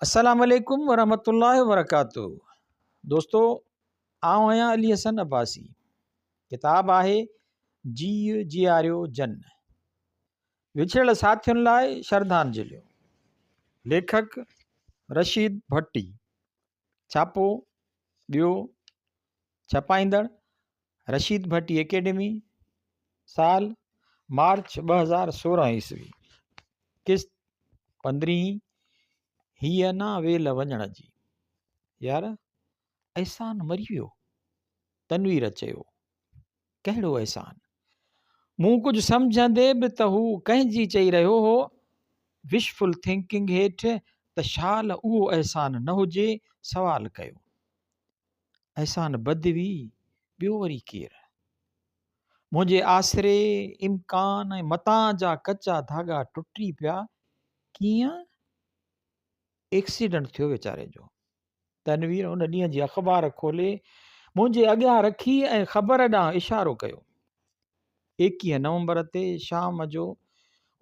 السلام عليڪم ورحمة الله وبرڪاته دوستو آئون آهيان علي حسن عباسي ڪتاب آهي جيء جياريو جن وڇڙيل ساٿين لاء شرڌانجليون ليکڪ رشيد ڀٽي ڇاپو ٻيو ڇپائيندڙ رشيد ڀٽي اڪيڊمي سال مارچ 2016 عيسوي قسط پندرهين هيء نا ويل وڃڻ جي. يار احسان مري ويو. تنوير چيو. ڪهڙو احسان؟ مون ڪجهه سمجهندي به ته هو ڪنهن جي چئي رهيو هو. وشفل ٿنڪنگ هيٺ ته شال اهو احسان نه هجي، سوال ڪيو. احسان بدوي، ٻيو وري ڪير؟ منهنجي آسري، امڪان ۽ متان جا ڪچا ڌاڳا ٽٽي پيا. ڪيئن؟ ايڪسيڊنٽ ٿيو ويچاري جو. تنوير ان ڏينهن جي اخبار کولي منهنجي اڳيان رکي ۽ خبر ڏانهن اشارو ڪيو. ايڪيهه نومبر تي شام جو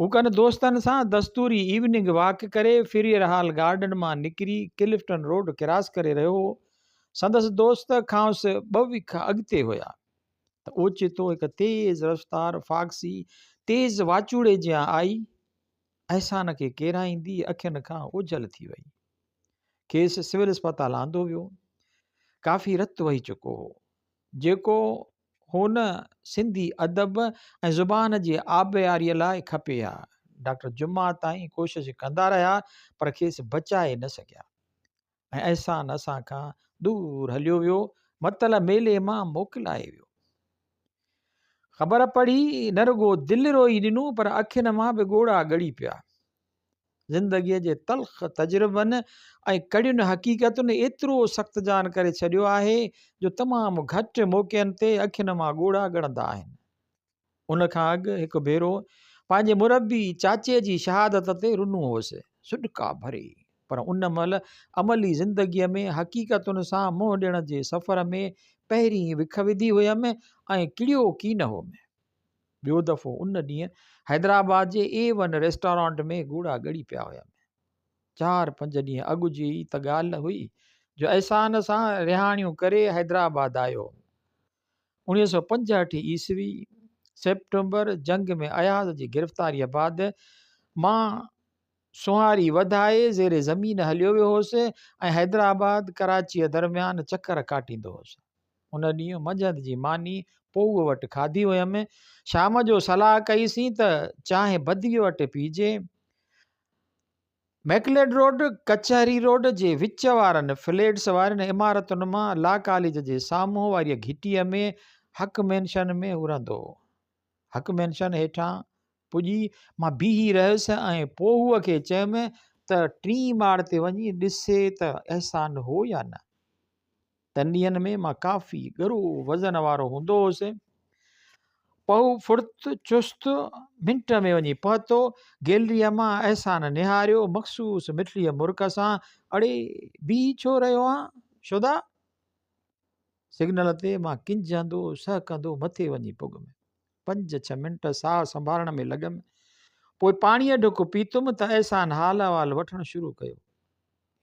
هو ڪن دوستن سان دستوري ايوننگ واڪ ڪري فريئر هال گارڊن مان نڪري ڪلفٽن روڊ ڪراس ڪري رهيو هو. سندس دوست کانئس ٻه وک اڳتي هيا. ته اوچتو هڪ تيز رفتار فاڪسي تيز واچوڙي جيان آئي، احسان کي ڪيرائيندي اکين کان اوجهل ٿي وئي. کيس سول اسپتال آندو ويو. ڪافي رت وهي چڪو هو، جيڪو هن سنڌي ادب ۽ زبان جي آبياريء لاء کپي ها. ڊاڪٽر جمعه تائين ڪوشش ڪندا رهيا، پر کيس بچائي نه سگهيا. ۽ احسان اسان کان دور هليو ويو، متل ميلي مان موڪلائي ويو. خبر پڙهي نه رڳو دل روئي ڏنو پر اکين مان به ڳوڙها ڳڙي پيا. زندگيء جي تلخ تجربن ۽ ڪڙين حقيقتن ايترو سخت جان ڪري ڇڏيو آهي جو تمام گهٽ موقعن تي اکين مان ڳوڙها ڳڙندا آهن. ان کان اڳ هڪ ڀيرو پنهنجي مربي چاچي جي شهادت تي رنو هوس، سڏڪا ڀري، پر ان مهل عملي زندگيء ۾ حقيقتن سان منهن ڏيڻ جي سفر ۾ پهرين وک وڌي هيم ۽ ڪڙيو ڪين هوم. ٻيو دفعو ان ڏينهن حيدرآباد جي اي ون ريسٽارانٽ ۾ ڳوڙها ڳڙي پيا هيم. چار پنج ڏينهن اڳ جي ئي ته ڳالهه هئي جو احسان سان رهاڻيون ڪري حيدرآباد آيو هوم. 1965 عيسوي سيپٽمبر جنگ ۾ اياز جي گرفتاريء بعد مان سونهاري وڌائي زير زمين هليو ويو هوس ۽ حيدرآباد ڪراچيء درميان چڪر ڪاٽيندو هوس. ان ڏينهن منجهند جي ماني پوء وٽ کاڌي هيم. شام جو صلاح ڪئيسين ته چانهه بدويء وٽ پيئجي. ميڪليڊ روڊ، ڪچهري روڊ جي وچ وارن فليٽس وارين عمارتن مان لا ڪاليج جي سامهون واريء گهٽيء ۾ حق مينشن ۾ هو رهندو هو. حق مينشن هيٺان پڄي مان بيهي رهيس ۽ پوهوء کي چيم ته ٽين ماڙ تي وڃي ڏسي ته احسان هو يا نه. تن ڏينهن ۾ مان ڪافي ڳرو وزن وارو هوندو هوس. پهو ڦڙت چست منٽ ۾ وڃي پهتو. گيلريء مان احسان نهاريو، مخصوص مٺڙيء مرڪ سان، اڙي بيهي ڇو رهيو آن شودا؟ سگنل تي مان ڪنجهندو سهڪندو مٿي وڃي پڳم. پنج ڇهه منٽ ساهه سنڀالڻ ۾ لڳم. پوء پاڻيء ڍڪ پيتم ته احسان حال احوال وٺڻ شروع ڪيو.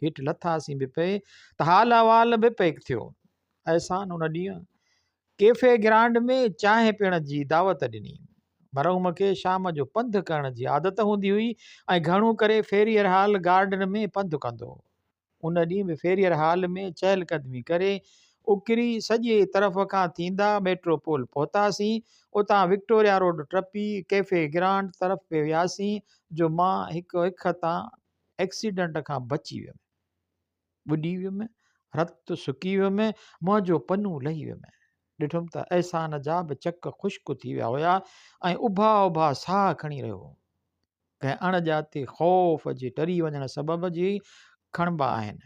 هيٺ لٿاسين به پئي ته حال احوال به پئي ٿيو. احسان ان ڏينهن ڪيفي گرانڊ ۾ چانهه پيئڻ جي دعوت ڏني. مرحوم کي شام جو پنڌ ڪرڻ جي عادت هوندي هئي ۽ گهڻو ڪري فيريئر هال گارڊن ۾ پنڌ ڪندو هو. ان ڏينهن به فيريئر هال ۾ چهل قدمي ڪري اڪري سڄي طرف کان ٿيندا ميٽروپول پهتاسين. اتان وڪٽوريا روڊ ٽپي ڪيفي گرانڊ طرف پئي وياسين جو مان هڪ اک تان ايڪسيڊنٽ کان بچي ويم. ٻڏي ويم، رت سڪي ويم، منهن جو پنو لهي ويم. ڏٺم ته احسان جا به چڪ خشڪ ٿي ويا هيا ۽ اڀا اڀا ساهه کڻي رهيو هو. ڪنهن اڻ ڄاتي خوف جي ٽري وڃڻ سبب جي کڻبا آهن.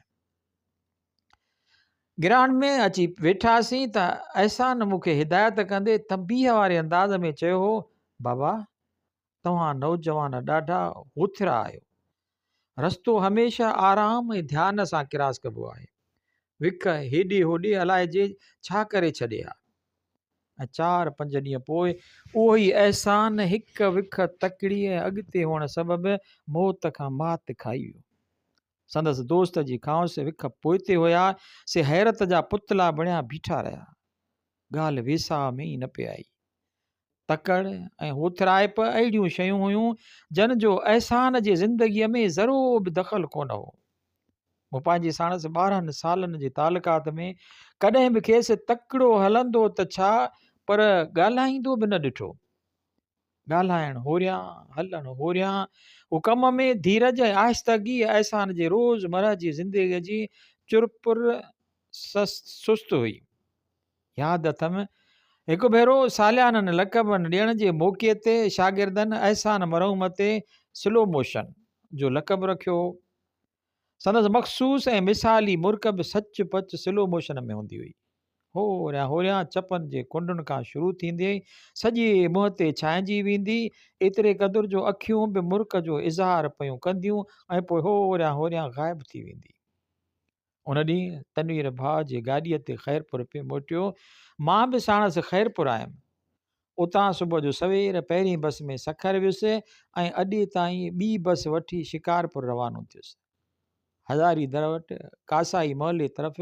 گرائونڊ ۾ اچي ويٺاسين ته احسان مون کي هدايت ڪندي تنبيهه واري انداز ۾ چيو هو، بابا! توهان نوجوان ڏاڍا هوٿرا آهيو. رستو هميشه آرام ۽ ڌيان سان ڪراس ڪبو آهي. وک هيڏي هوڏي الائجي ڇا ڪري ڇڏي ها. ۽ چار پنج ڏينهن پوء اهو ئي احسان هڪ وک تڪڙي ۽ اڳتي هئڻ سبب موت کان مات کائي ويو. سندس دوست جي کانئس وک پوئتي هيا، سي حيرت جا پتلا بڻيا بيٺا رهيا. ڳالهه ويساهه ۾ ئي نه پئي آئي. تڪڙ ۽ هوٿرائپ اهڙيون شيون هيون، جن جو احسان جي زندگيء ۾ ذرو به دخل ڪونه هو. مون پنهنجي ساڻس 12 سالن جي تعلقات ۾ ڪڏهن به کيس تڪڙو هلندو ته ڇا پر ڳالهائيندو به نه ڏٺو. ڳالهائڻ هوريان، هلڻ هوريان، هو ڪم ۾ ڌيرج ۽ آهستگي احسان جي روز مرهه جي زندگيء جي چرپر سست هئي. ياد اٿم، هڪ ڀيرو ساليانن لقبن ڏيڻ جي موقعي تي شاگردن احسان مرحوم تي سلو موشن جو لقب رکيو هو. سندس مخصوص ۽ مثالي مرڪ به سچ پچ سلو موشن ۾ هوندي هئي. هوريان هوريان چپن جي ڪنڊن کان شروع ٿيندي سڄي منهن تي ڇانئجي ويندي، ايتري قدر جو اکيون به مرڪ جو اظهار پيون ڪنديون ۽ پوء هوريان هوريان غائب ٿي ويندي. ان ڏينهن تنوير ڀاء جي گاڏيء تي خيرپور پئي موٽيو. مان به ساڻس خيرپور آيم. اتان صبح جو سوير پهرين بس ۾ سکر ويس ۽ اڏي تائين ٻي بس وٺي شڪارپور روانو ٿيس. هزاري در وٽ ڪاسائي محلي طرف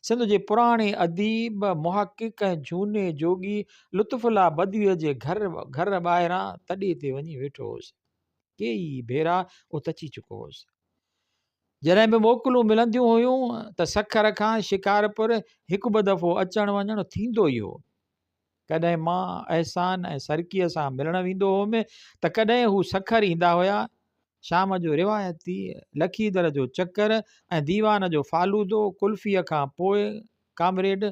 سنڌ جي پراڻي اديب، محقق ۽ جهوني جوڳي لطف الله بدويء جي گهر گهر ٻاهران تڏي تي وڃي ويٺو هوس. ڪيئي ڀيرا ات اچي چڪو هوس. جڏهن به موڪلون ملنديون هيون ته سکر کان شڪارپور هڪ ٻه دفعو اچڻ وڃڻ ٿيندو ئي هو. ڪڏهن مان احسان ۽ سرڪيء سان ملڻ ويندو هوم ته ڪڏهن هو سکر ايندا هيا. شام جو روايتي لکيدر جو چڪر ۽ ديوان جو فالودو قلفيء کان پوء ڪامريڊ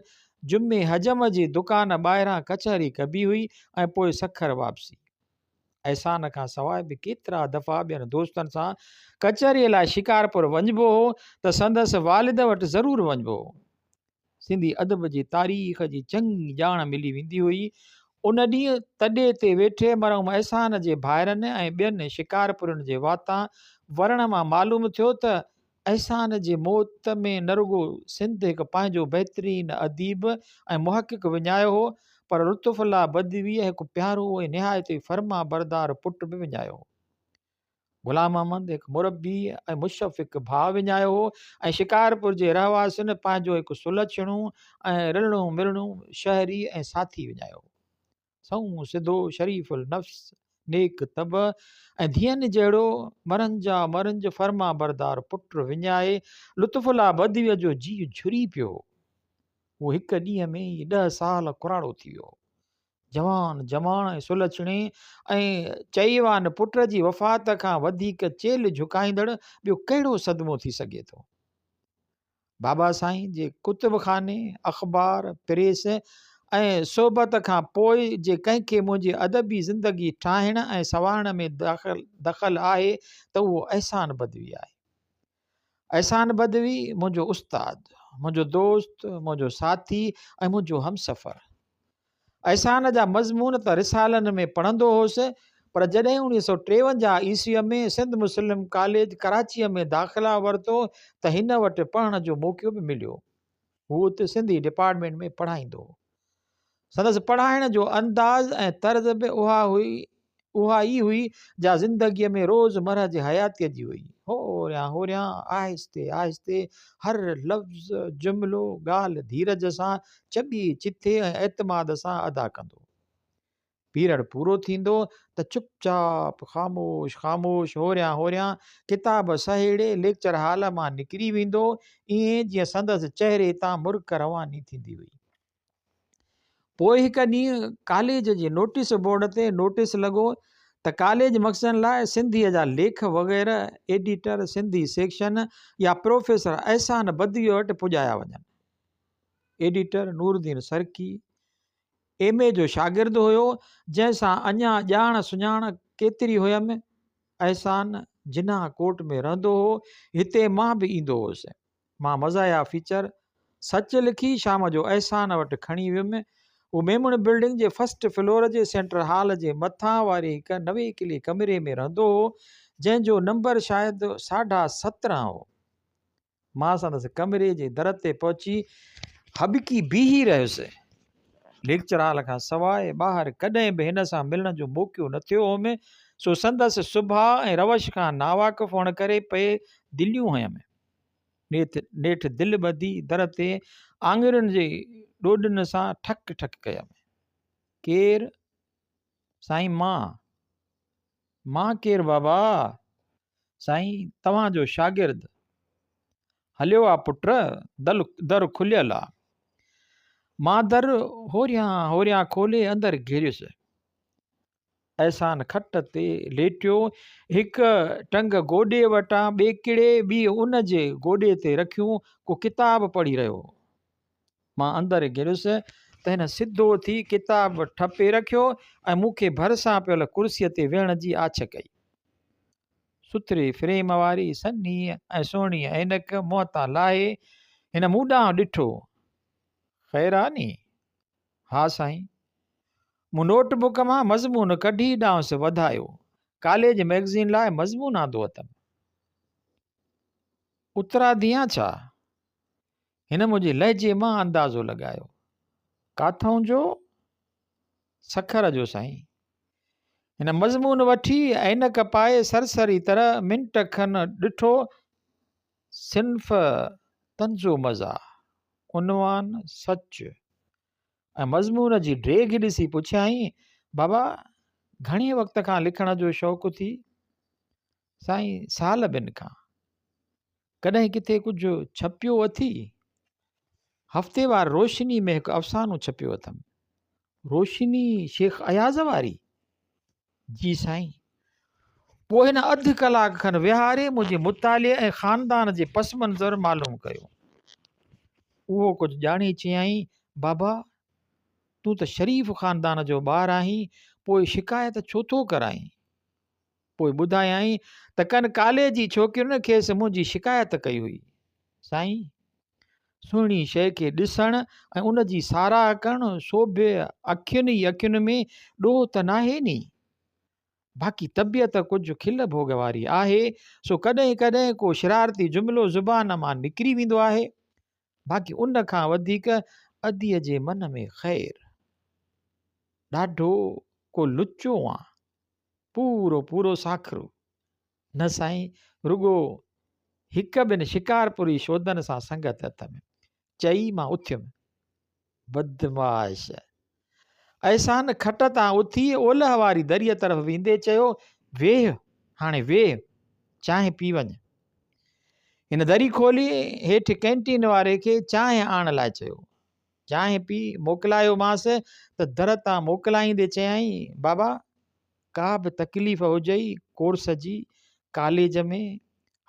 جمعي حجم جي دڪان ٻاهران ڪچهري ڪبي هئي ۽ پوء سکر واپسي. احسان کان سواء به ڪيترا دفعا ٻين دوستن سان ڪچهريء لاء شڪارپور وڃبو هو ته سندس والد وٽ ضرور وڃبو هو. سنڌي ادب جي تاريخ جي چڱي ڄاڻ ملي ويندي هئي. ان ڏينهن تڏي تي ويٺي مرحوم احسان جي ڀائرن ۽ ٻين شڪارپورين جي واتان ورڻ مان معلوم ٿيو ته احسان جي موت ۾ نه رڳو سنڌ هڪ پنهنجو بهترين اديب ۽ محقق وڃايو هو پر لطف الله بدويء هڪ پيارو ۽ نهايت ئي فرمانبردار پٽ به وڃايو هو. غلام محمد هڪ مربي ۽ مشفق ڀاء وڃايو هو ۽ شڪارپور جي رهواسين پنهنجو هڪ سلڇڻو ۽ رلڻو ملڻو شهري ۽ ساٿي وڃايو هو. سنئون سڌو، شريف النفس، نيڪ طبع ۽ ڌيئن جهڙو مرنجا مرنج فرمانبردار پٽ وڃائي لطف الله بدويء جو جيء جهري پيو هو. هو هڪ ڏينهن ۾ ئي ڏهه سال ڪراڙو ٿي ويو هو. جوان جماڻ ۽ سلڇڻي ۽ چئيوان پٽ جي وفات کان وڌيڪ چيلهه جهڪائيندڙ ٻيو ڪهڙو صدمو ٿي سگهي ٿو؟ بابا سائين جي ڪتب خاني، اخبار، پريس ۽ صحبت کان پوء جي ڪنهن کي منهنجي ادبي زندگي ٺاهڻ ۽ سنوارڻ ۾ دخل آهي ته اهو احسان بدوي آهي. احسان بدوي منهنجو استاد، منهنجو دوست، منهنجو ساٿي ۽ منهنجو همسفر. احسان جا مضمون ته رسالن ۾ پڙهندو هوس، پر جڏهن 1953 عيسويء ۾ سنڌ مسلم ڪاليج ڪراچيء ۾ داخلا ورتو ته هن وٽ پڙهڻ جو موقعو به مليو. هو ات سنڌي ڊپارٽمينٽ ۾ پڙهائيندو هو. سندس پڙهائڻ جو انداز ۽ طرز به اها هئي اها ئي هئي جا زندگيء ۾ روز مرهه جي حياتيء جي هئي. هوريان هوريان، آهستي آهستي، هر لفظ، جملو، ڳالهه ڌيرج سان چٻي چٿي ۽ اعتماد سان ادا ڪندو. پيرڊ پورو ٿيندو ته چپ چاپ، خاموش خاموش، هوريان هوريان ڪتاب سهيڙي ليڪچر هال مان نڪري ويندو، ائين جيئن سندس چهري تان مرڪ رواني ٿيندي هئي. پوء هڪ ڏينهن ڪاليج جي نوٽيس بورڊ تي نوٽيس لڳو ته ڪاليج مخزن لاء سنڌيء جا ليک وغيره ايڊيٽر سنڌي سيڪشن يا پروفيسر احسان بدويء وٽ پڄايا وڃن. Editor Nooruddin Sarki M A جو شاگرد هيو، جنهن سان اڃا ڄاڻ سڃاڻ ڪيتري هيم. احسان جناح ڪورٽ ۾ رهندو هو، هتي مان به ايندو هوس. مان مزاحيه فيچر سچ لکي شام جو احسان وٽ کڻي ويم. هو ميمڻ بلڊنگ جي فرسٽ فلور جي سينٽر هال جي مٿان واري هڪ نويڪلي ڪمري ۾ رهندو هو، جنهن جو نمبر شايد 17.5 هو. مان سندس ڪمري جي در تي پهچي هٻڪي بيهي رهيس. ليڪچر هال کان سواء ٻاهر ڪڏهن به هن سان ملڻ جو موقعو نه ٿيو هوم، سو سندس سڀاء ۽ روش کان ناواقف هئڻ ڪري پئي دليون هيم. نيٺ دل ٻڌي در تي آڱرين جي ڏوڏن سان ٺڪ ٺڪ ڪيم. ڪير؟ سائين مان. مان ڪير بابا؟ سائين توهان جو شاگرد. هليو آ پٽ، در کليل آ. مان در هوريان هوريان کولي اندر گهڙيس. احسان کٽ تي ليٽيو، هڪ ٽنگ گوڏي وٽان ٻيڪڙي، ٻي ان جي گوڏي تي رکيون ڪو ڪتاب پڙهي رهيو هو. مان اندر گهڙيس ته هن سڌو ٿي ڪتاب ٺپي رکيو ۽ مون کي ڀرسان پيل ڪرسيء تي ويهڻ جي آڇ ڪئي. سٿري فريم واري سنهي ۽ سهڻي عينڪ منهن تان لاهي هن مون ڏانهن ڏٺو. خير آ ني؟ ها سائين. مون نوٽ بڪ مان مضمون ڪڍي ڏانهس وڌايو. ڪاليج مئگزين لاء مضمون آندو اٿم. اتراديان ڇا؟ هن منهنجي لهجي مان اندازو لڳايو. ڪاٿئون جو؟ سکر جو سائين. هن مضمون وٺي عينڪ پائي سرسري طرح منٽ کن ڏٺو. صنف طنز و مزاح، عنوان سچ ۽ مضمون جي ڊيگهه ڏسي پڇيائين، بابا گهڻي وقت کان لکڻ جو شوق ٿي؟ سائين سال ٻن کان. ڪڏهن ڪٿي ڪجهه ڇپيو اٿي؟ هفتيوار روشني ۾ هڪ افسانو ڇپيو اٿم. روشني شيخ اياز واري؟ جي سائين. پوء هن اڌ ڪلاڪ کن ويهاري منهنجي مطالعي ۽ خاندان جي پس منظر معلوم ڪيو. اهو ڪجهه ڄاڻي چيائين، بابا! تون ته شريف خاندان جو ٻار آهين، پوء شڪايت ڇو ٿو ڪرائين؟ پوء ٻڌايائين ته ڪن ڪاليجي ڇوڪرين کيس منهنجي شڪايت ڪئي هئي. سائين! سهڻي شيء کي ڏسڻ ۽ ان جي ساراهه ڪرڻ سو به اکين ئي اکين ۾ ڏوهه ته ناهي ني. باقي طبيعت ڪجهه کل ڀوڳ واري آهي سو ڪڏهن ڪڏهن ڪو شرارتي جملو زبان مان نڪري ويندو آهي. باقي ان کان وڌيڪ اديء جي من ۾ خير. ڏاڍو ڪو لچو آن. پورو پورو ساکرو. نه سائين رڳو هڪ ٻن شڪارپوري شودن سان سنگت اٿم. چئي مان اٿيم. بدمعاش! احسان کٽ تان اٿي اولهه واري دريء طرف ويندي چيو، ويهه، هاڻي ويهه، چانهه پي وڃ. هن دري کولي هيٺ ڪئنٽين واري کي چانهه آڻڻ لاء چيو. چانهه پي موڪلايومانس ته در تان موڪلائيندي چيائين، بابا! ڪا به تڪليف هجئي ڪورس جي، ڪاليج ۾،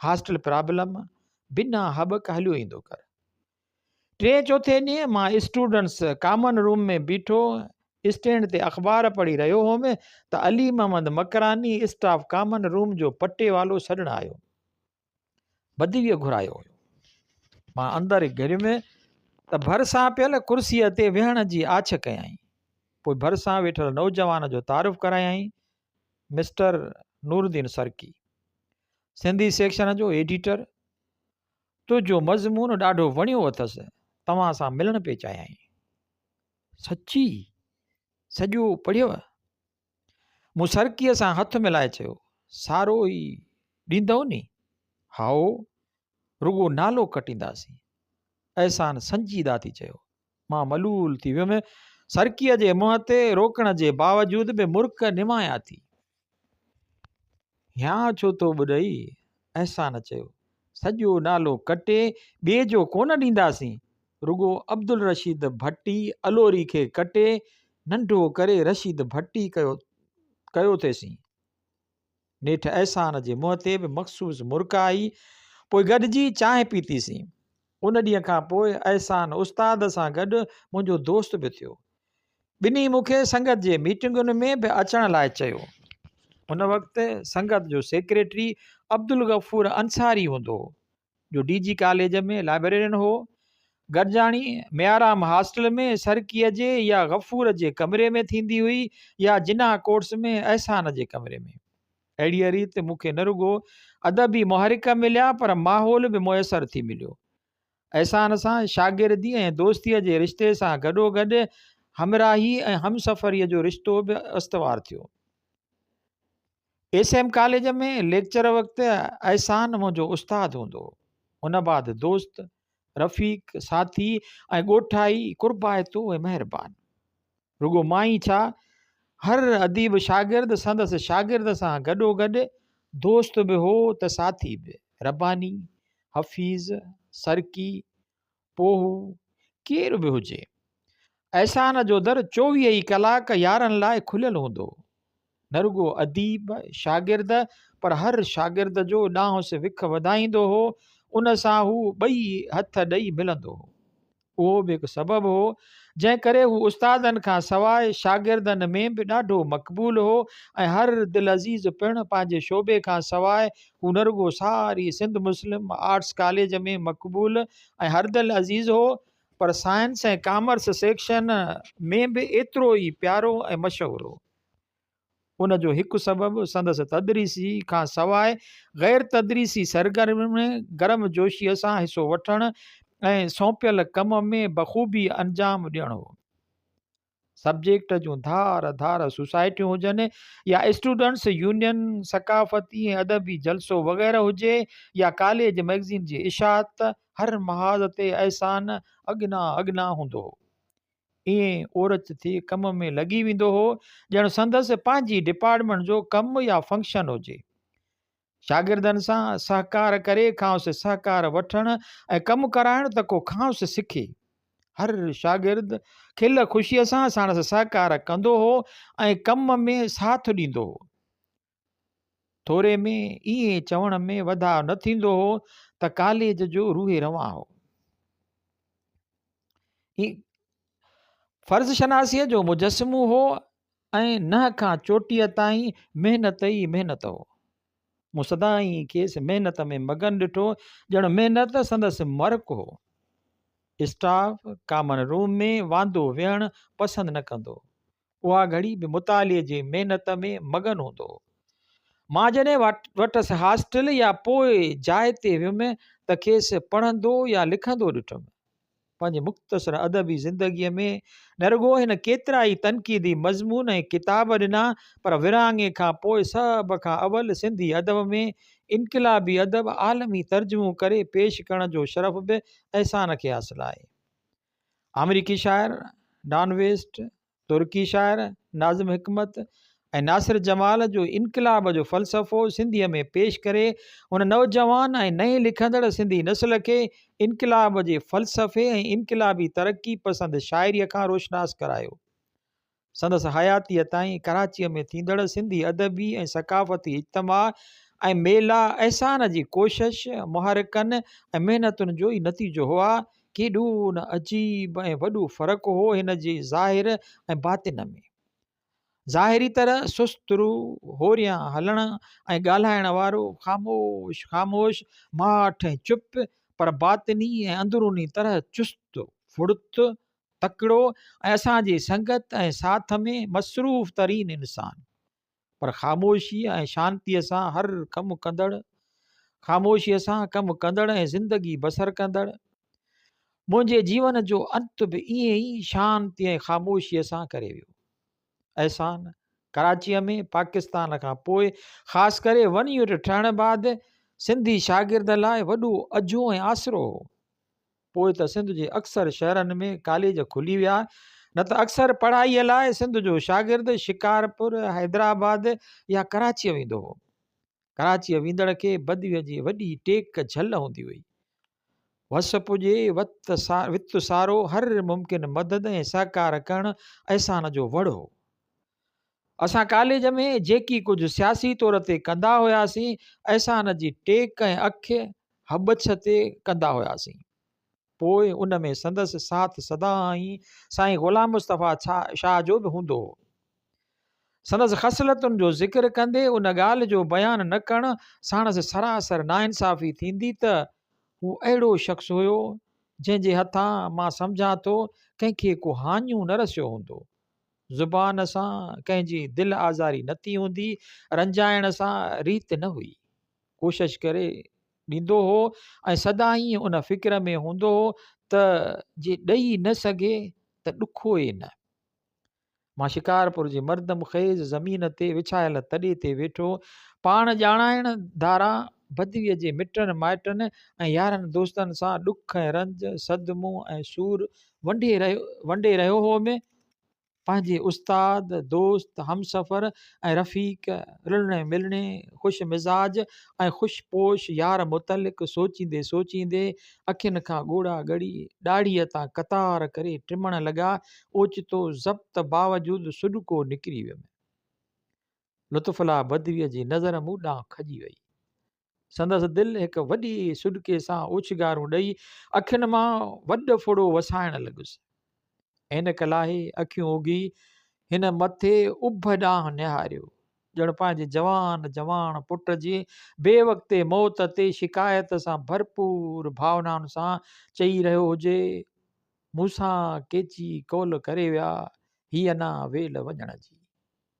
هاسٽل پرابلم، بنا هٻڪ هليو ايندو ڪر. ٽئين چوٿين ڏينهن مان اسٽوڊنٽس ڪامن روم ۾ بيٺو اسٽينڊ تي اخبار پڙهي رهيو هوم ته Ali Muhammad Makrani staff common room جو پٽيوالو سڏڻ آيو. بدويء گهرايو هيو. مان اندر گهڙيم ته ڀرسان پيل ڪرسيء تي ويهڻ جي آڇ ڪيائين. پوء ڀرسان ويٺل نوجوان جو تعارف ڪرايائين، مسٽر نورالدين سرڪي، سنڌي سيڪشن جو ايڊيٽر. تنهنجو مضمون ڏاڍو وڻيو اٿس، توهان سان ملڻ پئي چاهيائين. سچي؟ سڄو پڙهيو؟ مون سرڪيء سان هٿ ملائي چيو، سارو ئي ڏيندؤ ني؟ هائو، رڳو نالو ڪٽينداسين. احسان سنجيده ٿي چيو. مان ملول ٿي ويم. سرڪيء جي منهن تي روڪڻ جي باوجود به مرڪ نمايان ٿي. هيانء ڇو ٿو ٻڏئي؟ احسان چيو. سڄو نالو ڪٽي ٻئي جو ڪونه ڏينداسين، رڳو عبدالرشيد ڀٽي الوري کي ڪٽي ننڍو ڪري رشيد ڀٽي ڪيو ڪيو ٿيسين. نيٺ احسان جي منهن تي به مخصوص مرڪ آئي. پوء گڏجي چانهه پيتيسين. ان ڏينهن کان پوء احسان استاد سان گڏ منهنجو دوست به ٿيو. ٻنهي مون کي سنگت جي ميٽنگن ۾ به اچڻ لاء چيو. ان وقت سنگت جو سيڪريٽري عبدالغفور انصاري هوندو هو، جو ڊي جي ڪاليج ۾ لائبريرين هو. گڏجاڻي ميارام هاسٽل ۾ سرڪيء جي يا غفور جي ڪمري ۾ ٿيندي هئي يا جناح ڪورٽس ۾ احسان جي ڪمري ۾. اهڙيء ريت مون کي نه رڳو ادبي محرڪ مليا پر ماحول به ميسر ٿي مليو. احسان سان شاگردي ۽ دوستيء جي رشتي سان گڏوگڏ همراهي ۽ همسفريء جو رشتو به استوار ٿيو. ايس ايم ڪاليج ۾ ليڪچر وقت احسان منهنجو استاد هوندو هو. ان بعد دوست، رفيق، ساٿي ۽ ڳوٺائي قربائتو ۽ مهربان. رڳو مان ئي ڇا، هر اديب شاگرد سندس شاگرد سان گڏوگڏ دوست به هو ته ساٿي به. رباني، حفيظ، سرڪي، پوهو، ڪير به هجي. احسان جو در 24 ئي ڪلاڪ يارن لاء کليل هوندو هو. نه رڳو اديب، شاگرد پر هر شاگرد جو ڏانهس وک وڌائيندو هو، ان سان هو ٻئي هٿ ڏئي ملندو هو. اهو به هڪ سبب هو، جنهن ڪري هو استادن کان سواء شاگردن ۾ به ڏاڍو مقبول هو ۽ هر دلعزيز پڻ پنهنجي شعبي کان سواء هو نه رڳو ساري سنڌ مسلم آرٽس ڪاليج ۾ مقبول ۽ هردلعزيز هو پر سائنس ۽ ڪامرس سيڪشن ۾ به ايترو ئي پيارو ۽ مشهور هو. ان جو هڪ سبب سندس تدريسي کان سواء غير تدريسي سرگرمين ۾ گرم جوشيء سان حصو وٺڻ ۽ سونپيل ڪم ۾ بخوبي انجام ڏيڻ هو. سبجيڪٽ جون ڌار ڌار سوسائٽيون هجن يا اسٽوڊنٽس يونين، ثقافتي ۽ ادبي جلسو وغيره هجي يا ڪاليج مئگزين جي اشاعت، هر محاذ تي احسان اڳنا اڳنا هوندو هو. ائين اورچ ٿي ڪم ۾ لڳي ويندو هو ڄڻ سندس پنهنجي ڊپارٽمينٽ جو ڪم يا فنڪشن هجي. شاگردن سان سهڪار ڪري کانئس سهڪار وٺڻ ۽ ڪم ڪرائڻ ته ڪو کانئس سکي. هر شاگرد کل خوشيء سان ساڻس سهڪار ڪندو هو ۽ ڪم ۾ ساٿ ڏيندو هو. ٿوري ۾ ائين چوڻ ۾ وڌاء نه ٿيندو هو ته ڪاليج جو روح روان هو. فرض شناسيء جو مجسمو هو ۽ ننهن کان چوٽيء تائين محنت ئي محنت هو. مون سدائين کيس محنت ۾ مگن ڏٺو، ڄڻ محنت سندس مرڪ هو. اسٽاف ڪامن روم ۾ واندو ويهڻ پسند نه ڪندو هو. اها گهڙي به مطالعي جي محنت ۾ مگن هوندو هو. مان جڏهن وٽس هاسٽل يا پوء جاء تي ويم ته کيس پڙهندو يا لکندو ڏٺم. پنهنجي مختصر ادبي زندگيء ۾ نه رڳو هن ڪيترائي تنقيدي مضمون ۽ ڪتاب ڏنا پر ورهاڱي کان پوء سڀ کان اول سنڌي ادب ۾ انقلابي ادب عالمي ترجمو ڪري پيش ڪرڻ جو شرف به احسان کي حاصل آهي. آمريڪي شاعر ڊان ويسٽ، ترڪي شاعر ناظم حڪمت ۽ ناصر جمال جو انقلاب جو فلسفو سنڌيء ۾ پيش ڪري هن نوجوان ۽ نئين لکندڙ سنڌي نسل کي انقلاب جي فلسفي ۽ انقلابي ترقي پسند شاعريء کان روشناس ڪرايو. سندس حياتيء تائين ڪراچيء ۾ ٿيندڙ سنڌي ادبي ۽ ثقافتي اجتماع ۽ ميلا احسان جي ڪوشش، محرڪن ۽ محنتن جو ئي نتيجو هئا. ڪيڏو نه عجيب ۽ وڏو فرق هو هن جي ظاهر ۽ باطن ۾. ظاهري طرح سست رو، هوريان هلڻ ۽ ڳالهائڻ وارو، خاموش خاموش، ماٺ ۽ چپ، پر باطني ۽ اندروني طرح چست، ڦڙت، تڪڙو ۽ اسان جي سنگت ۽ ساٿ ۾ مصروف ترين انسان. پر خاموشيء ۽ شانتيء سان هر ڪم ڪندڙ، خاموشيء سان ڪم ڪندڙ ۽ زندگي بسر ڪندڙ. منهنجي جيون جو انت به ائين ئي شانتي ۽ خاموشيء سان ڪري ويو. احسان ڪراچيء ۾ پاڪستان کان پوء خاص ڪري ون يونٽ ٺهڻ بعد سنڌي شاگرد لاء وڏو اجهو ۽ آسرو هو. پوء ته سنڌ جي اڪثر شهرن ۾ ڪاليج کلي ويا، نه ته اڪثر پڙهائيء لاء سنڌ جو شاگرد شڪارپور، حيدرآباد يا ڪراچيء ويندو هو. ڪراچيء ويندڙ کي بدويء جي وڏي ٽيڪ جهل هوندي هئي. وس پڄي وت سارو هر ممڪن مدد ۽ سهڪار ڪرڻ احسان جو وڙ هو. اسان ڪاليج ۾ جيڪي ڪجهه سياسي طور تي ڪندا هياسين، احسان جي ٽيڪ ۽ اک هٻڇ تي ڪندا هياسين. پوء ان ۾ سندس ساٿ سدائين سائين غلام مصطفيٰ شاهه جو به هوندو هو. سندس خصلتن جو ذڪر ڪندي ان ڳالهه جو بيان نه ڪرڻ ساڻس سراسر ناانصافي ٿيندي ته هو اهڙو شخص هيو، جنهن جي هٿان مان سمجهان ٿو ڪنهن کي ڪو هاڃو نه رسيو هوندو. زبان سان ڪنهن جي دل آزاري نه ٿي هوندي، رنجائڻ سان ريت نه هئي. ڪوشش ڪري ڏيندو هو ۽ سدائين ان فڪر ۾ هوندو هو ته جي ڏئي نه سگهي ته ڏکوئي نه. مان شڪارپور جي مردم خيز زمين تي وڇايل تڏي تي ويٺو پاڻ ڄاڻائڻ ڌاران بدويء جي مٽن مائٽن ۽ يارن دوستن سان ڏک ۽ رنج، صدمو ۽ سور ونڊي رهيو هئم. پنهنجي استاد، دوست، همسفر ۽ رفيق، رلڻي ملڻي، خوش مزاج ۽ خوش پوش يار متعلق سوچيندي سوچيندي اکين کان ڳوڙها ڳڙي ڏاڙهيء تان قطار ڪري ٽمڻ لڳا، اوچتو ضبط باوجود سڏڪو نڪري ويم. لطف الله بدويء جي نظر مون ڏانهن کڄي وئي. سندس دل هڪ وڏي سڏڪي سان اوڇگارون ڏئي اکين مان وڏ ڦڙو وسائڻ لڳس. عينڪ لاهي اکيون اگهي هن مٿي اڀ ڏانهن نهاريو، ڄڻ پنهنجي جوان جواڻ پٽ جي بي وقتي موت تي شڪايت سان ڀرپور ڀاونائن سان چئي رهيو هجي، مون سان ڪيچي قول ڪري ويا، هي انا ويل وڃڻ جي.